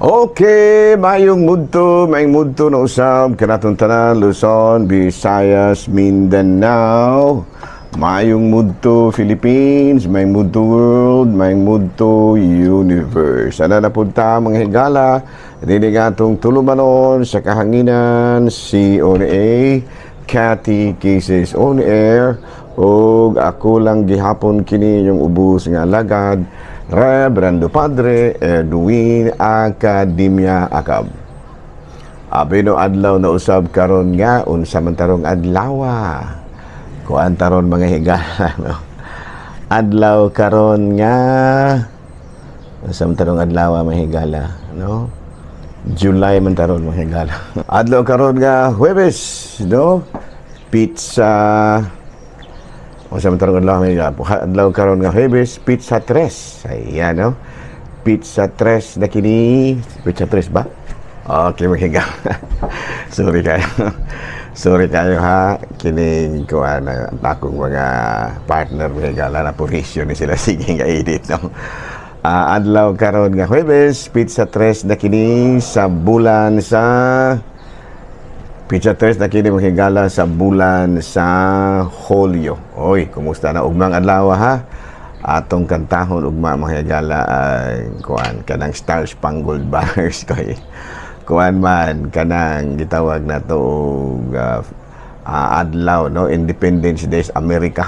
Okay, mayong mudto na usab kanatong tanan, Luzon, Visayas, Mindanao. Mayong mudto Philippines, mayong mudto world, mayong mudto universe. Ana na punta, mga higala, dini atong tulumanon sa kahanginan, si on A, Catechesis On Air, ug ako lang gihapon kini yung ubos nga alagad, Reverendo Padre Edwin Academia Acab. Abi no adlaw na usab karon nga unsa man tarong adlaw? Kuan taron, mga higala, no? Adlaw karon nga unsa man tarong adlaw, mga higala, no? July man taron, mga higala. Adlaw karon nga Huwebes, no? Petsa. Unsa man tarong adlaw, mga higala? Adlaw karon nga Huwebes, petsa 3. Ayan, no? Petsa 3 na kini. Petsa 3 ba? Okay, mga higala. Sorry kayo. Sorry kayo ha. Kining kuan na akong mga partner, mga higala, na purisyo ni sila sige nga edit, no. Adlaw karon nga Huwebes, petsa 3 na kini sa bulan sa petsa 3 na kini, mga higala, sa bulan sa Hulyo. Oy, kumusta na ugmang adlaw ha? Atong kantahon ugma, mga higala, ay kuan kanang Star Spangled Banners kay kuan man kanang gitawag na to og adlaw, no, Independence Day sa Amerika.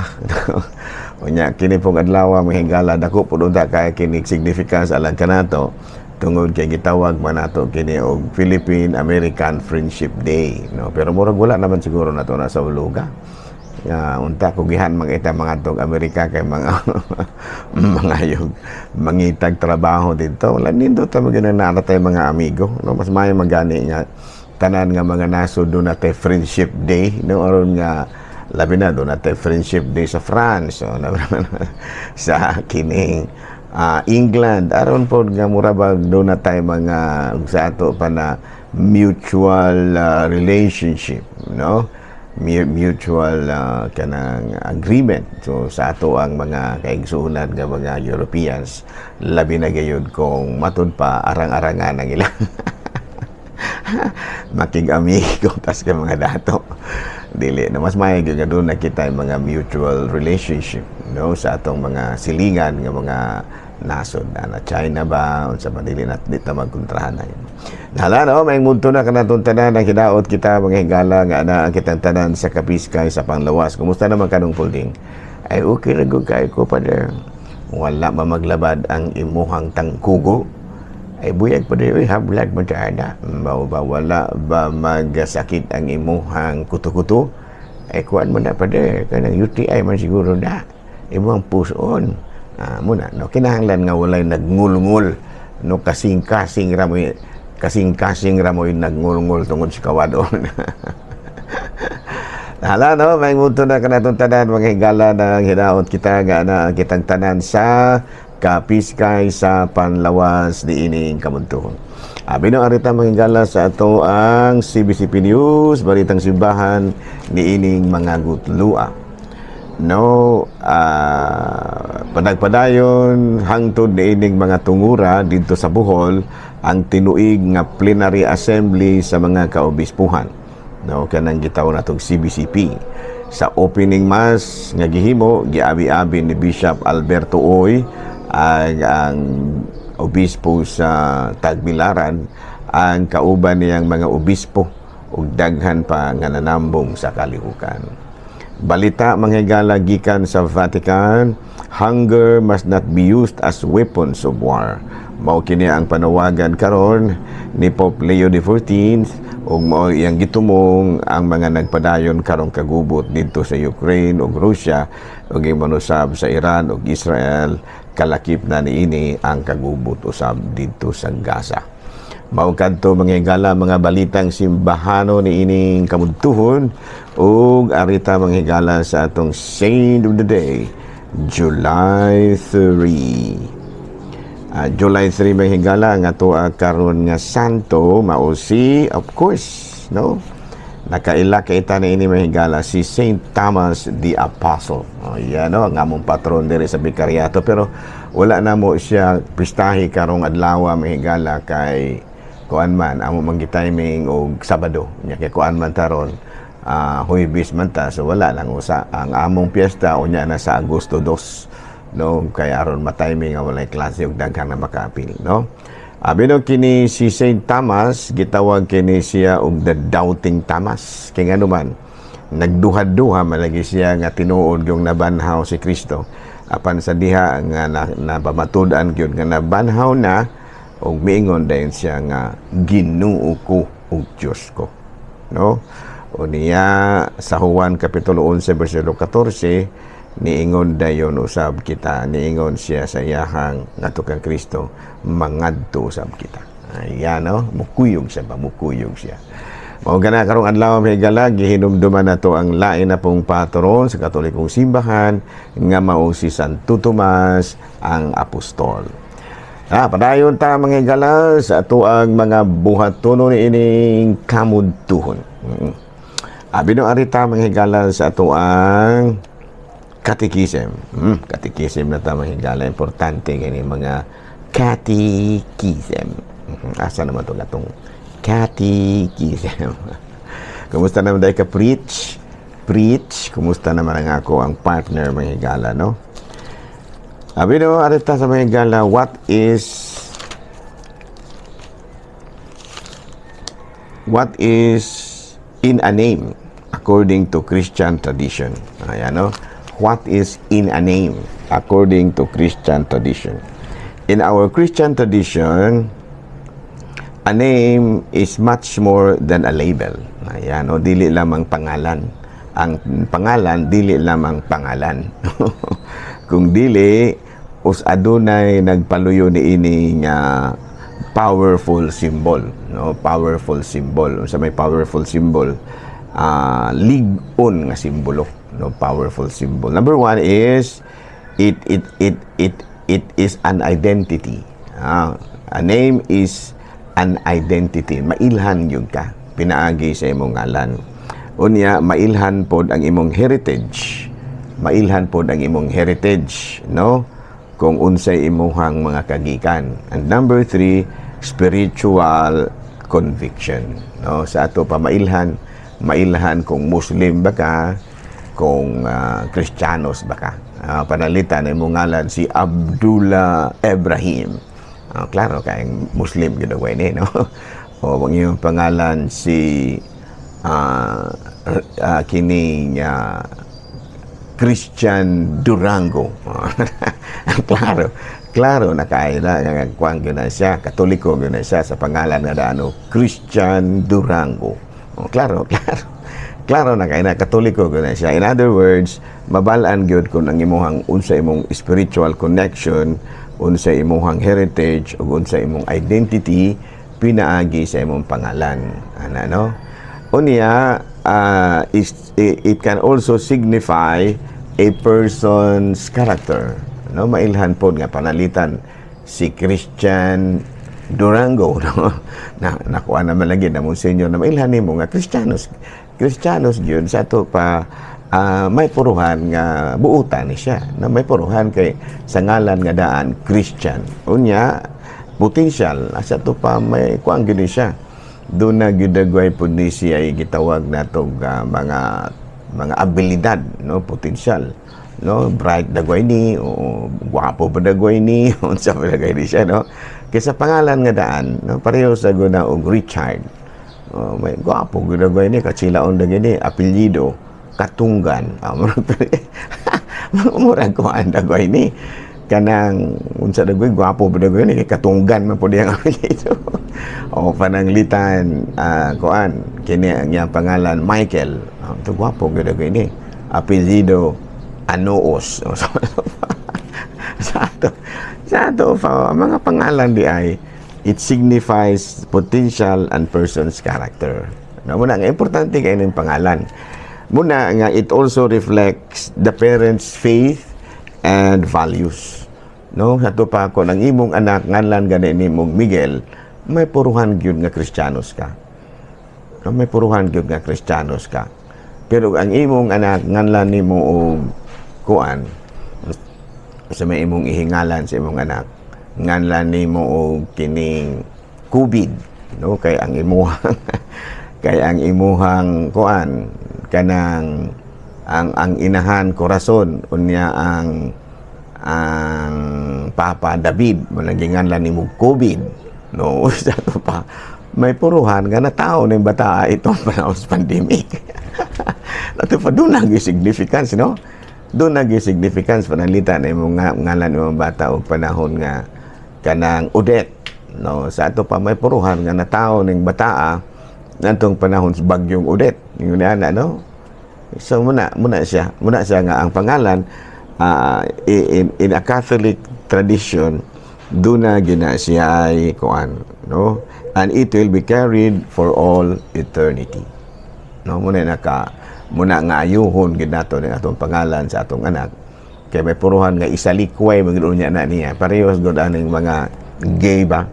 Unya kini pong adlaw, mga higala, dako pud unta kay kini significance alang kanato tungod kay gitawag man nato kini og Philippine American Friendship Day, no? Pero murag wala naman siguro nato na sa uluga nga unta kugihan mga ita mga tog Amerika kay mga mga yung mangitag trabaho dito. Wala nindot ta magyud na tayo mga amigo, no? Mas maayo magani nga tanan nga mga nasod duna tay Friendship Day, no, aron nga labi na duna tay Friendship Day sa France so, na, sa kining England, aron pod nga mura bag duna tay mga sa ato pa na mutual relationship, no, mutual kanang agreement. So sa ato ang mga kaigsuonan nga mga Europeans, labi na gayud kung matud pa arang-arangan ang ilang makig-amigo tas kay mga dato dili na mas maayo gyud nga duna kita mga mutual relationship, no, sa atong mga silingan nga mga nasod na China ba, unsa man, dili na di ta magkontrahan na. Hala, no, may mudto na kanatong tanan ang hidaot kita, mga higala, nga ana ang kitang tanan sa kapiskay sa panglawas. Kumusta naman kanong Pulding? Ay, okay ra gud kay ko, Father. Wala ba maglabad ang imuhang tangkugo? Ay, buyag pa rin, hablag mo ana. Mao ba, wala ba magsakit ang imuhang kuto-kuto? Ay, kuan mo na pa rin, kanang UTI man siguro na. Imuhang puson. Muna, no, kinahanglan nga walay nagngulngul, no, kasing-kasing ramoy, kasing-kasing ramoy nagngulngul tungod sa kawadon. Hala, no, may muto na kanatong tanan, mga higala, ng hinaot kita nga na ang kitang tanan sa kapiskay sa panlawas niining kamuntuhon. Abi no arita, mga higala, sa ato ang CBCP News, balitang simbahan niining mga gutlua. No, padagpadayon hangtod niining mga tungura didto sa Bohol ang tinuig nga plenary assembly sa mga kaobispuhan. No, kanang gitawag natong CBCP. Sa opening mass nga gihimo, giabi-abi ni Bishop Alberto Oy ang obispo sa Tagbilaran ang kauban niyang mga obispo ug daghan pa nga nanambong sa kalihukan. Balita, mga higala, gikan sa Vatican, hunger must not be used as weapons of war. Mao kini ang panawagan karon ni Pope Leo XIV ug mao iyang gitumong ang mga nagpadayon karong kagubot didto sa Ukraine ug Russia ug manusab sa Iran ug Israel, kalakip na niini ang kagubot usab didto sa Gaza. Mao kadto, mga higala, mga balitang simbahano niining kamudtuhon ug arita, mga higala, sa atong Saint of the Day, July 3. July 3, mga higala, nga ato karon nga santo mao si, of course, no, nakaila kay ta niini, mga higala, si Saint Thomas the Apostle. Oh, yan, no, ang among patron diri sa Vicariato, pero Wala na mo siya pistahi karong adlaw, mga higala, kay kuan man, amo man gitiming og Sabado nya, kay kuan man taron, Huwebes man ta, so wala lang usa ang among piyesta unya na sa Agosto 2, no, kay aron matiming nga walay klase ug daghan na makaapil, no. Abi no, kini si Saint Thomas, gitawag kini siya og the Doubting Thomas, kay ngano man nagduha-duha man lagi siya nga tinuod yung nabanhaw si Kristo, apan sa diha nga napamatud-an gyud nga nabanhaw na ug miingon dayon siya nga "Ginoo ko ug Dios ko", no. Unya sa Juan kapitulo 11 bersikulo 14, niingon dayon usab kita, niingon siya sa iyahang ngadto kang Kristo, "Mangadto usab kita." Ayan, no, mukuyog siya ba, mukuyog siya. Mao gana karong adlaw, mga higala, gihinumduman nato ang lain na pong patron sa Katolikong Simbahan nga mao si Santo Tomas ang Apostol. Padayon ta, mga higala, sa atoang mga buhatonon ining kamudtuhon. Abi no, arita, mga higala, sa atoang catechism. Catechism na ta, mga higala, importante kini mga catechism. Asa naman to gatong catechism? Kumusta naman dahil ka preach? Preach, kumusta naman ang ako ang partner, mga higala, no? Abi no, arita sa mga higala, what is in a name according to Christian tradition? Ayan, no? What is in a name according to Christian tradition? In our Christian tradition, a name is much more than a label. Ayan, o dili lamang pangalan. Ang pangalan, dili lamang pangalan. Kung dili, us adunay nagpaluyo ni ini nga powerful symbol, no? Powerful symbol. Unsa may powerful symbol? Lig-on nga simbolo, no? Powerful symbol. Number one is it is an identity. A name is an identity. Mailhan gyud ka pinaagi sa imong ngalan. Unya, mailhan pod ang imong heritage. Mailhan pod ang imong heritage, no? Kung unsay imuhang mga kagikan. And number three, spiritual conviction. No? Sa ato pa mailhan, mailhan kung Muslim ba ka, kung Kristiyanos ba ka. Panalitan imong ngalan si Abdullah Ibrahim. Klaro kay Muslim gyud ni, no? O ang iyong pangalan si kining Christian Durango. Klaro, klaro na kay na nga kuan gyud na siya, Katoliko gyud na siya sa pangalan nga daano Christian Durango. Oh, klaro, klaro. Klaro na kay na Katoliko gyud na siya. In other words, mabal-an gyud kung ang imuhang unsa imong spiritual connection, unsa imuhang heritage ug unsa imong identity pinaagi sa imong pangalan. Ana, no? Unya, it can also signify a person's character. No, mailhan pod nga panalitan si Christian Durango, no, na nakuha naman lagi na Monsignor na mailhan nimo nga Kristiyanos, Kristiyanos gyud. Sa ato pa may puruhan nga buutan ni siya na may puruhan kay sa ngalan nga daan Christian. Unya, potential, sa ato pa may kuan gyud ni siya, doon na gyud dagway pud ni siya ay gitawag natong mga abilidad, no, potensyal, no, bright dagway ni o gwapo pa dagway ni, unsa pa dagway ni siya, no, kaysa pangalan nga daan, no, pareho sa guna og Richard. Oh, may gwapo gyud dagway ni, katsilaon dagway ni, apelyido Katunggan. Murag kuan dagway ni, kanang unsa dagway, gwapo pa dagway ni kay Katunggan man pud iyang apelyido. O pananglitan kuan kini ang iyang pangalan Michael. To gwapo gyud dagway ni, apelyido Anoos. Sa ato pa, mga pangalan di ay it signifies potential and person's character, no? Muna nga importante kay ning pangalan. Muna nga it also reflects the parents' faith and values, no? Sa ato pa, kung ang imong anak ngalan gani nimong Miguel, may puruhan gyud nga Kristiyanos ka, no? May puruhan gyud nga Kristiyanos ka. Pero ang imong anak nganlan nimo og kuan Sa may imong ihingalan sa imong anak, nganlan nimo og kining COVID, no? Kay ang imuhang kuan, kanang ang inahan Corazon, unya ang papa David mo, nang ginganlan nimo COVID, no? Sa ato pa, may puruhan nga natao ning bata itong panahon sa pandemic. Ato pa, duna gyud significance, no? Duna gyud significance pananglitan na imong ngalan imong bata og panahon nga kanang Odette, no? Sa ato pa, may puruhan nga natao ning bataa nantong panahon sa bagyong Odette, ingon ana, no? So muna siya nga ang pangalan, in a Catholic tradition, duna gina siya ay kuan, no? And it will be carried for all eternity, no? Muna nga ayuhon gid nato ning atong pangalan sa atong anak kay may puruhan nga isalikway man gid unya na niya. Parehas gud aning mga gay ba.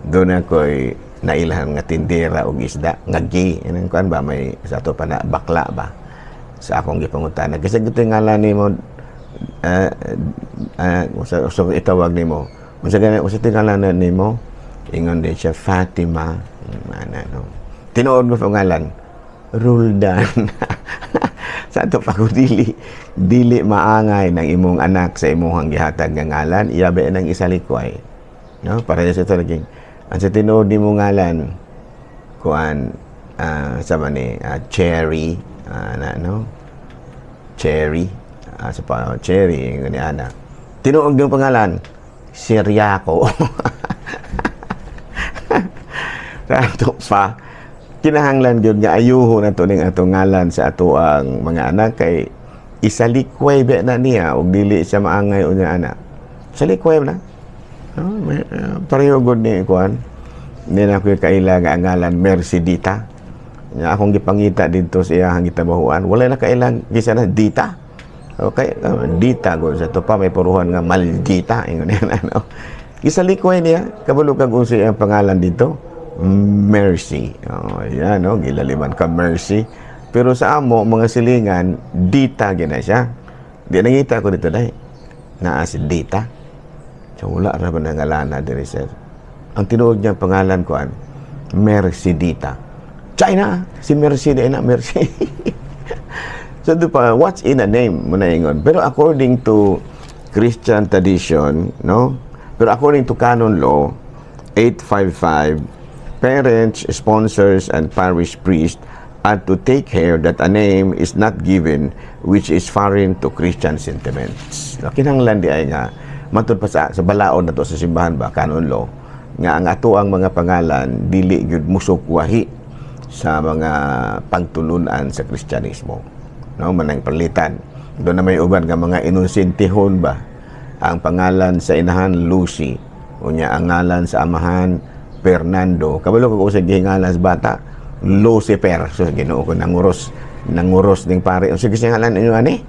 Duna koy nailhan nga tindera og isda nga gay, inang kuan ba, may sa ato pa na bakla ba. Sa akong gipangutana kasi gito ngalan nimo, so itawag nimo unsa gani, unsa tingalan nimo? Ingon din siya, "Fatima." Ana, no? Tinuod mo pangalan, Roldan. Sa ato pa, kung dili maangay ng imong anak sa imong gihatag nga ngalan, iya ba nang isalikway, no? Para sa ito naging ang sa tinuod nimo ngalan, kuan, sa man ni Cherry, na, no? Cherry, sa pa Cherry ni ana. Tinuod yung pangalan, Siriaco. Sa ato pa, kinahanglan gyud nga ayuho na to ning atong ngalan sa ato ang mga anak kay isalikway ba na niya og dili siya maangay unya ana. Salikway na, no? May, pareho gud ni kuan ni na ko'y kaila nga ang ngalan Mercedita. Nya akong gipangita didto sa iyahang gitabahuan, wala na kailang gisa na Dita. Okay, Dita gud. Sa to pa, may puruhan nga maldita, ingon niya, ano? Isalikway niya. Kabalo kag unsa ang pangalan dito? Mercy. Oh, yan, no? Gilaliman ka Mercy. Pero sa amo, mga silingan, Dita gina siya. Di nangita ko dito dahil. Naa si Dita. So, wala ra ba nangalana diri, sir? Ang tinuod niyang pangalan kuan, Mercedita. China, si Mercy na Mercy. So, di pa, what's in a name mo na ingon. Pero according to Christian tradition, no? Pero according to canon law, 855, parents, sponsors, and parish priest are to take care that a name is not given which is foreign to Christian sentiments. No, kinahanglan di ay nga matud pa sa balaod na to sa simbahan ba, canon law, nga ang ato ang mga pangalan dili gyud musukwahi sa mga pagtulunan sa Kristyanismo. No, manang palitan. Duna may uban nga mga inosentihon ba. Ang pangalan sa inahan Lucy, unya ang ngalan sa amahan Fernando. Kabalo ko sa gihingalan sa bata, Lucifer. So Ginoo ko, nanguros, nanguros ning pare. Unsa kasi ngalan ninyo ani?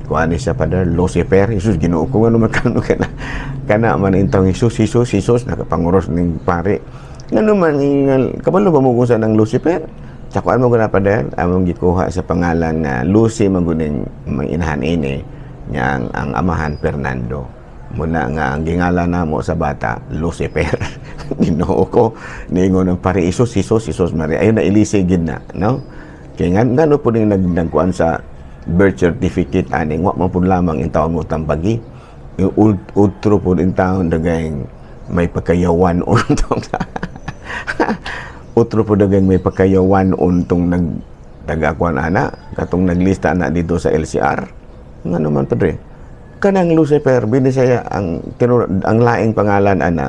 Kuan ni siya, "Father, Lucifer." Jesus, Ginoo ko, ano man kano kana kana man intang Jesus, Jesus, Jesus, nakapanguros ning pare. Ngano man kabalo ba mo kung saan ang Lucifer? Sa kuan mo guna, Father, among gikuha sa pangalan nga Lucy man guning mga inahan ini nya ang amahan Fernando. Muna nga ang gingalan namo sa bata Lucifer. Ginoo ko, niingon ang pare, "Jesus, Jesus, Jesus Maria." Ayun na ilisig gid na, no? Kay nga ngano po ning nagkuan sa birth certificate ani, wa man pud lamang in taon mo tambagi. Utro pud in taon dagayng may pagkayawan untong, utro pud dagayng may pagkayawan untong nag tagakuan ana katong naglista na dito sa LCR. Ngano man, padre? Kanang Lucifer, binisaya ang tinur, ang laing pangalan ana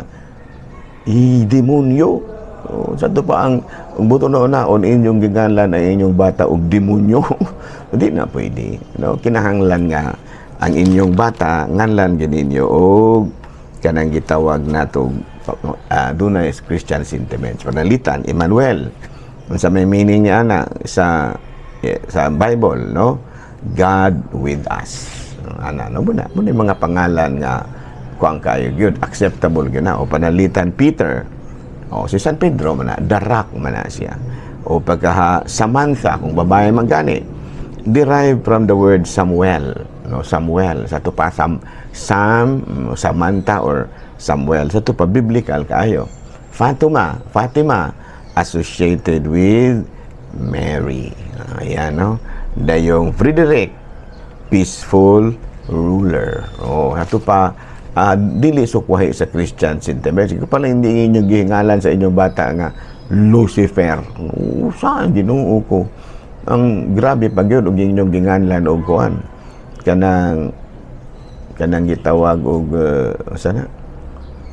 i demonyo. Oh, sa pa ang buto na on inyong gigalan ang inyong bata og demonyo. Hindi na pwede, no? Kinahanglan nga ang inyong bata nganlan gid ninyo og kanang gitawag nato, dunay Christian sentiments. Panalitan Emmanuel, unsa may meaning niya ana sa Bible, no? God with us. Ana, no? Muna yung mga pangalan nga kuang kayo gyud, acceptable gyud na. O panalitan Peter. O si San Pedro man na, the rock man na siya. O pagka Samantha kung babae man gani, derived from the word Samuel. no? Samuel sa ato pa, Sam, Sam, Samantha or Samuel sa ato pa, biblical kaayo. Fatima, Fatima, associated with Mary. Ayan, no? Dayong Frederick, peaceful ruler. Oh, ato pa, dili sukwahi sa Christian sentiment. Siguro pala hindi inyo gihingalan sa inyong bata nga Lucifer. Oh, saan Ginoo ko? Ang grabe pag yun, og inyong ginganlan og kuan. Kanang gitawag og sana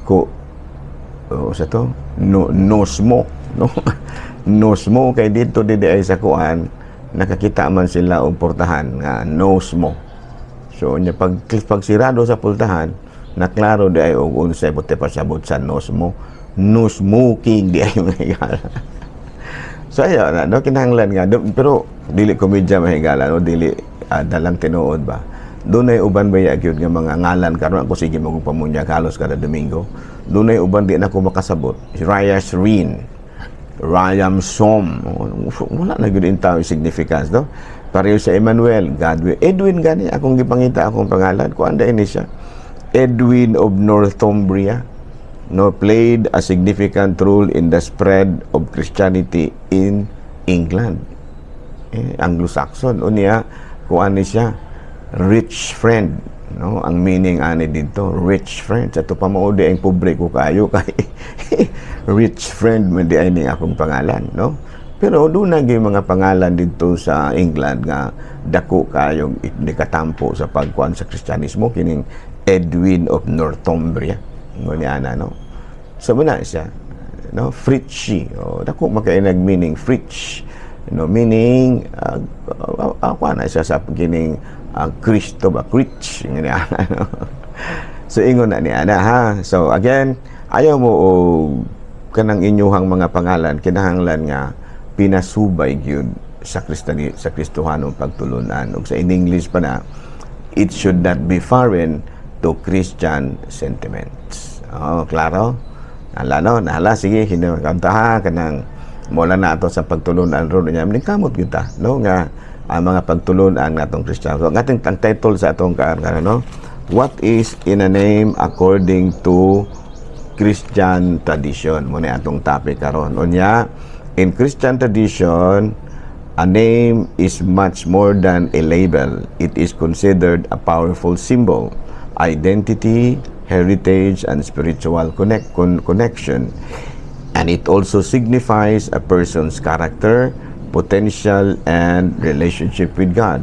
ko, oh, sa to no, no smoke, no, no smoke, kay dito di ay sa kuan, nakakita man sila og portahan nga "No smoke." So nya pag sirado sa pultahan, naklaro di ay og unsay buot pasabot sa "no smoke", no smoking di ay mga higala. So ayo na, no, kinahanglan nga pero dili komedya, mahigala, no, dili dalang tinuod ba. Dunay uban ba gyud nga mga ngalan karon, ako sige mo pamunyag halos kada Domingo. Dunay uban di na ko makasabot. Raya Srin, Rayam Som, wala na gyud in tao significance, no? Pareho sa Emmanuel, Godwin, Edwin gani akong gipangita akong pangalan, kuan ni siya. Edwin of Northumbria, no, played a significant role in the spread of Christianity in England. Eh, Anglo-Saxon. Unya, kuan ni siya, rich friend, no? Ang meaning ani dito, rich friend. Sa to pa mao di ang pobre ko kayo kay rich friend man di ay ning akong pangalan, no? Pero doon na mga pangalan dito sa England nga dako kayong nikatampo sa pagkuan sa Kristyanismo, kining Edwin of Northumbria. Mo ni ana, no? So muna siya, no? Fritchie. Oh, dako makainag meaning Fritch. No, meaning ako na siya sa kining Kristo ba, Critch nga ni ana, no? So ingon na ni ana, ha. So again, ayaw mo og kanang inyuhang mga pangalan kinahanglan nga pinasubay gyud sa Kristani, sa Kristohanong pagtulunan, ug sa in English pa na, it should not be foreign to Christian sentiments. Oh, klaro? Ala, no, nahala, sige, hinakanta ha, kanang mula na ato sa pagtulunan ron niya, kamot kita, no, nga ang mga pagtulunan natong Kristiyano. So, ang ating ang title sa atong kaan, no? What is in a name according to Christian tradition? Muna atong topic karon. Unya, in Christian tradition, a name is much more than a label. It is considered a powerful symbol, identity, heritage, and spiritual connection. And it also signifies a person's character, potential, and relationship with God.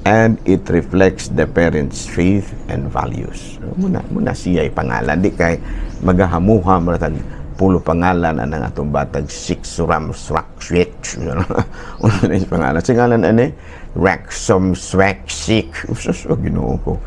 And it reflects the parents' faith and values. Muna, muna siya pangalan. Di kay magahamuha maratag pulo pangalan anang atong batag six ram srak switch. Ano na yung pangalan? Sa ngalan ani Rexom Swek Sik. So, Ginoo ko.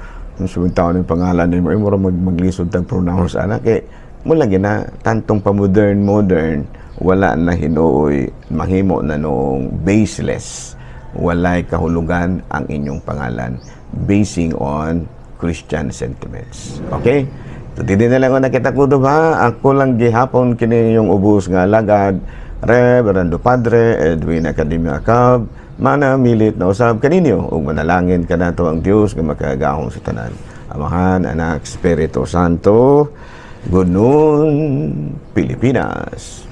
So, taon yung pangalan ni mo, mura maglisod tag pronounce ana kay mo lagi na tantong pa modern modern, wala na hinuoy mahimo na noong baseless, walay kahulugan ang inyong pangalan basing on Christian sentiments. Okay? So, dili na lang ako nakita ko ba? Ako lang gihapon kini yung ubos nga alagad, Reverendo Padre Edwin Academia Acab, manamilit na usab kaninyo ug manalangin kanato ang Dios nga makagagahom sa tanan. Amahan, Anak, Espiritu Santo. Good noon, Pilipinas.